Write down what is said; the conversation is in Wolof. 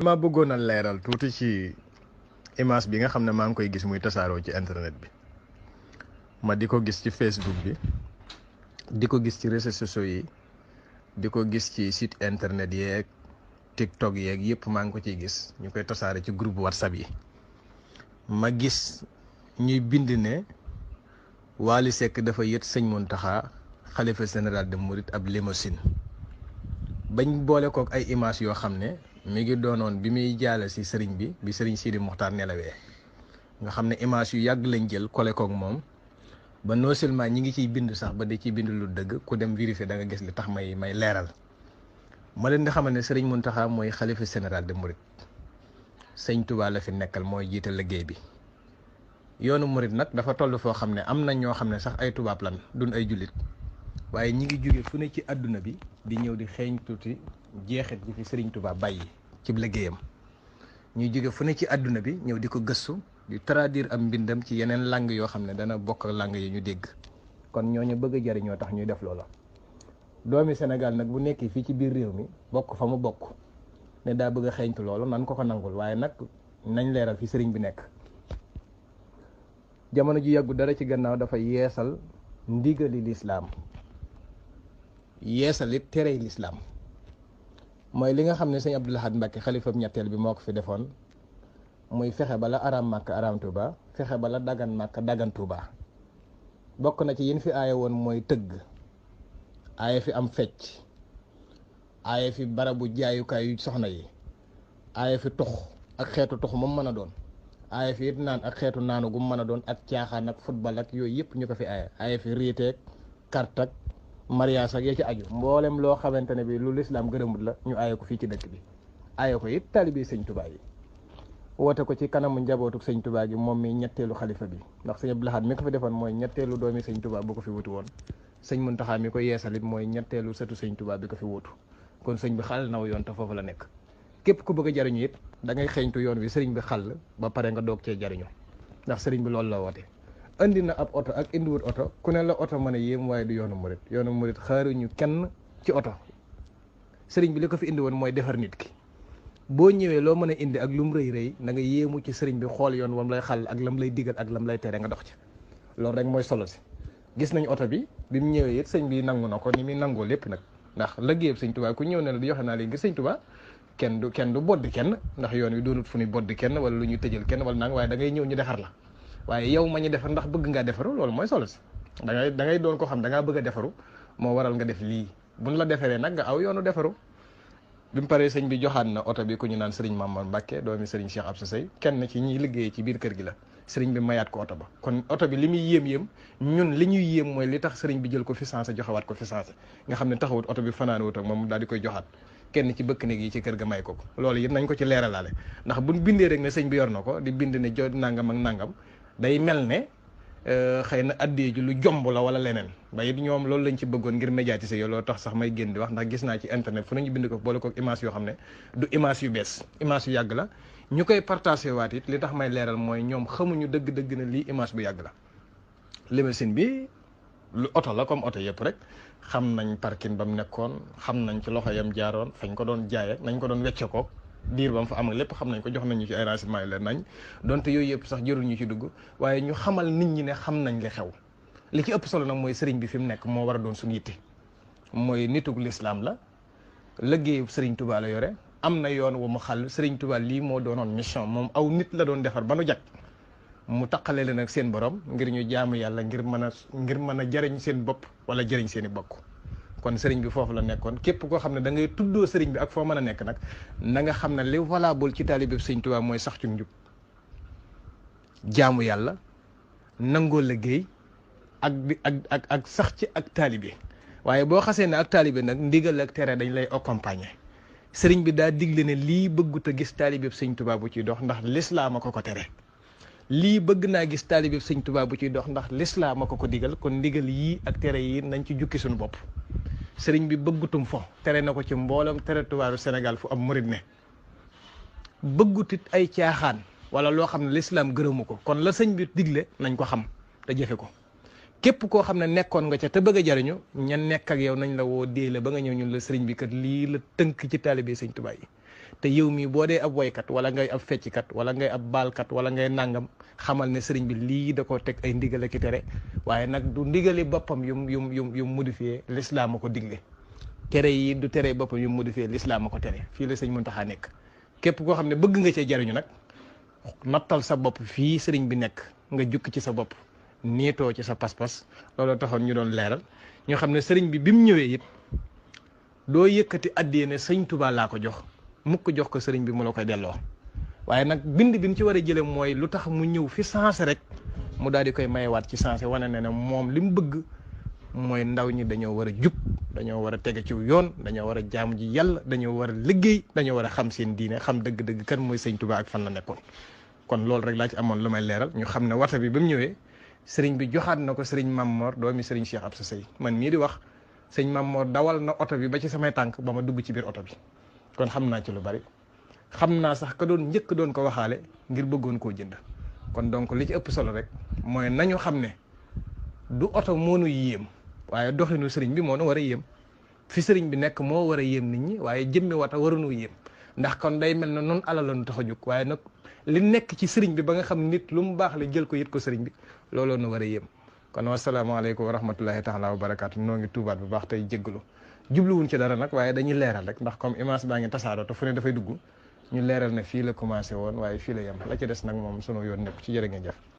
ma bëggoon a leeral tuuti ci image bi nga xam ne maa ngi koy gis muy tasaaroo ci internet bi ma di ko gis ci Facebook bi di ko gis ci réseaux sociaux yi di ko gis ci site internet yeeg TikTok yeeg yëpp maa ngi ko ciy gis ñu koy tasaare ci groupe WhatsApp yi ma gis ñuy bind ne Wally Seck dafa yët sëñ Mountakha xalifa général de Mouride ab limousine bañ boole kook ay image yoo xam ne mi ngi doonoon bi muy jaale si sëriñ bi sëriñ Sidi Muxtaar nelawee nga xam ne image yu yàgg lañ jël kole kook moom ba non seulement ñi ngi ciy bind sax ba di ciy bind lu dëgg ku dem vérifier da nga gis li tax may leeral ma leen di xamal ne sëriñ Mountakha mooy xalifa général de Mouride sëñ Touba la fi nekkal mooy jiite liggéey bi yoonu Mouride nag dafa toll foo xam ne am na ñoo xam ne sax ay tubaab lan duñ ay jullit waaye ñi ngi jóge fu ne ci àdduna bi di ñëw di xeeñ tuuti jeexit ji fi sëriñ Touba bàyyi ci liggéeyam ñuy jóge fu ne ci àdduna bi ñëw di ko gëstu di traduire am mbindam ci yeneen langue yoo xam ne dana bokk langue yi ñu dégg kon ñooñu bëgg a jariñoo tax ñuy def loola. doomi Sénégal nag bu nekkee fii ci biir réew mi bokk fa mu bokk ne daa bëgg a xeeñtu loolu nan ko nangul waaye nag nañ leeral fi sëriñ bi nekk. jamono ji yàggu dara ci gannaaw dafa yeesal ndigali lislaam yeesalit terey lislaam mooy li nga xam ne sëñ Abdou Lahad Mbacké xalifam ñetteel bi moo ko fi defoon muy fexe ba la araam màkk araam Tuuba fexe ba la dagan màkk dagan Tuuba bokk na ci yin fi aaye woon mooy tëgg aaye fi am fecc aaye fi barabu jaayukaay yu soxna yi aaye fi tux ak xeetu tux moom mën a doon aaye fi it naan ak xeetu naanu gu mën a doon ak caaxaan ak football ak yooyu yëpp ñu ko fi aaye fi riiteeg carte ak mariage ak ya ci aju mboolem loo xamante ne bi lu lislaam gërëmut la ñu aaye ko fii ci dëkk bi aaye ko it taalibe sëñ Tuubaa yi woote ko ci kanamu njabootuk sëñ Tuubaa gi moom mi ñetteelu xalifa bi ndax sëñ Abdou Lahad mi ko fi defoon mooy ñetteelu doomi sëñ Tuubaa bu ko fi wutu woon sëñ Mountakha mi ko yeesalit mooy ñetteelu sëtu sëñ Tuubaa bi ko fi wutu kon sëñ bi xàll naw yoon te foofu la nekk képp ku bëgg a jariñu it da ngay xeeñtu yoon wi sëriñ bi xàll ba pare nga doog cee jariñu ndax sëriñ bi loolu la woote andi na ab oto ak indiwut oto ku ne la oto mën a yéem waaye du yoonu murit xaaruñu kenn ci oto sëriñ bi li ko fi indi woon mooy defar nit ki boo ñëwee loo mën a indi ak lu mu rëy rëy na nga yéemu ci sëriñ bi xool yoon wam lay xàll ak lam lay digal ak lam lay tere nga dox ci loolu rek mooy solo si gis nañ oto bi mu ñëwee it sëñ bi nangu na ko ni muy nangoo lépp nag ndax liggéeyam sëñ Tuubaa ku ñëw ne la di joxe naa lii ngir sëñ Tuubaa kenn du boddi kenn ndax yoon wi doonut fu ñuy boddi kenn wala lu ñuy tëjal kenn wala nang waaye da ngay ñëw ñu defar la waaye yow ma ñu defar ndax bëgg ngaa defaru loolu mooy solo si da ngay doon ko xam da ngaa bëgg a defaru moo waral nga def lii buñ la defaree nag nga aw yoonu defaru bi mu paree sëñ bi joxaat na oto bi ku ñu naan sëriñ Mamadou Mbacké doomi sëriñ Cheikh Absa Sey kenn ci ñiy liggéeyee ci biir kër gi la sëriñ bi mayaat ko oto ba kon oto bi li muy yéem ñun li ñuy yéem mooy li tax sëriñ bi jël ko fi sensé joxewaat ko fi sensé nga xam ne taxawut oto bi fanaan wut ak moom daal di koy joxaat kenn ci bëkk néeg yi ci kër ga may ko loolu it nañ ko ci leeralaale ndax buñ bindee rek ne sëñ bi yor na ko di bind ne jo nangam ak nangam day mel ne xëy na addee ji lu jomb la wala leneen ba it ñoom loolu lañ ci bëggoon ngir médiatiser yo loolu tax sax may génn di wax ndax gis naa ci internet fu nañu bind ko boole ko image yoo xam ne du image yu bees image yu yàgg la ñu koy partagé waat it li tax may leeral mooy ñoom xamuñu dëgg-dëgg na lii image bu yàgg la limousine bi lu oto la comme oto yëpp rek xam nañ parking ba mu nekkoon xam nañ ci loxo yam jaaroon fañ ko doon jaayee nañ ko doon wecce ko diir ba mu fa am ak lépp xam nañ ko jox nañu ci ay renseignements yu leen nañ donte yooyu yëpp sax jërul ñu ci dugg waaye ñu xamal nit ñi ne xam nañ li xew li ci ëpp solo nag mooy sëriñ bi fi mu nekk moo war a doon suñu yitte mooy nitug lislaam la liggéeyu sëriñ Touba la yore am na yoon wu mu xàll sëriñ Touba lii moo doonoon mission moom aw nit la doon defar ba nu jag mu taqale leen ak seen borom ngir ñu jaamu yàlla ngir mën a jëriñ seen bopp wala jëriñ seen i bokk kon sëriñ bi foofu la nekkoon képp koo xam ne da ngay tuddoo sëriñ bi ak foo mën a nekk nag na nga xam ne li valable ci taalibe sëriñ Tuubaa mooy sax ci njub jaamu yàlla nangoo liggéey ak sax ci ak taalibe waaye boo xasee ne ak taalibe nag ndigal ak tere dañ lay accompagner sëriñ bi daa digle ne lii bëggut a gis taalibe sëriñ Tuubaa bu ciy dox ndax lislaam a ko tere lii bëgg naa gis taalibe sëriñ Tuubaa bu ciy dox ndax lislaam a ko digal kon ndigal yii ak tere yi nañ ci jukki suñu bopp sëriñ bi bëggutum fo tere na ko ci mboolem territoire Sénégal fu am murid ne bëggutit ay caaxaan wala loo xam ne lislaam gërëmu ko kon la sëñ bi digle nañ ko xam te jëfe ko képp koo xam ne nekkoon nga ca te bëgg a jariñu ña nekk ak yow nañ la woo dee la ba nga ñëw ñun la sëriñ bi kat lii la tënk ci taalibe sëñ Tuubaa yi te yow mii boo dee ab woykat wala ngay ab fecckat wala ngay ab baalkat wala ngay nangam xamal ne sëriñ bi lii da koo teg ay ndigal ki tere waaye nag du ndigali boppam yum modifié l'islam a ko digle tere yi du tere boppam yum modifié l'islam a ko tere fii la sëñ Muntaxa nekk képp koo xam ne bëgg nga cee jariñu nag nattal sa bopp fii sëriñ bi nekk nga jukki ci sa bopp niitoo ci sa pas-pas loolu taxoon ñu doon leeral ñu xam ne sëriñ bi mu ñëwee it doo yëkkati addiyee ne sëñ Tuubaa laa ko jox mukk jox ko sëriñ bi mu la koy delloo waaye nag bind bi ñu ci war a jële mooy lu tax mu ñëw fi sensé rek mu daal di koy mayewaat ci sensé wane ne ne moom li mu bëgg mooy ndaw ñi dañoo war a jub dañoo war a tege ci yoon dañoo war a jaamu ji yàlla dañoo war a liggéey dañoo war a xam seen diine xam dëgg-dëgg kan mooy sëñ Tuubaa ak fan la nekkoon kon loolu rek laa ci amoon lu may leeral ñu xam ne wata bi ba mu ñëwee sëriñ bi joxaat na ko sëriñ Mamor doomi sëriñ Cheikh Absa Sey man mii di wax sëñ Mamor dawal na oto bi ba ci samay tànk ba ma dugg ci biir oto bi kon xam naa ci lu bari xam naa sax ka doon njëkk doon ko waxaale ngir bëggoon koo jënd kon donc li ci ëpp solo rek mooy nañu xam ne du oto moo nu yéem waaye doxinu sëriñ bi moo nu war a yéem fi sëriñ bi nekk moo war a yéem nit ñi waaye jëmmi wata waruñu yéem ndax kon day mel na noonu alal la nu tax a jóg waaye nag li nekk ci sëriñ bi ba nga xam nit lu mu baax la jël ko yët ko sëriñ bi looloo nu war a yéem kon wasalaamaaleykum wa rahmatullahi taala wa barakaatu noo ngi tuubaat bu baax tey jéggalu jubluwuñ ci dara nag waaye dañuy leeral rek ndax comme image baa ngi tasaaroo te fu ne dafay dugg ñu leeral ne fii la commencé woon waaye fii la yem la ci des nag moom sunu yoon nekk ci jërë ngeen jëf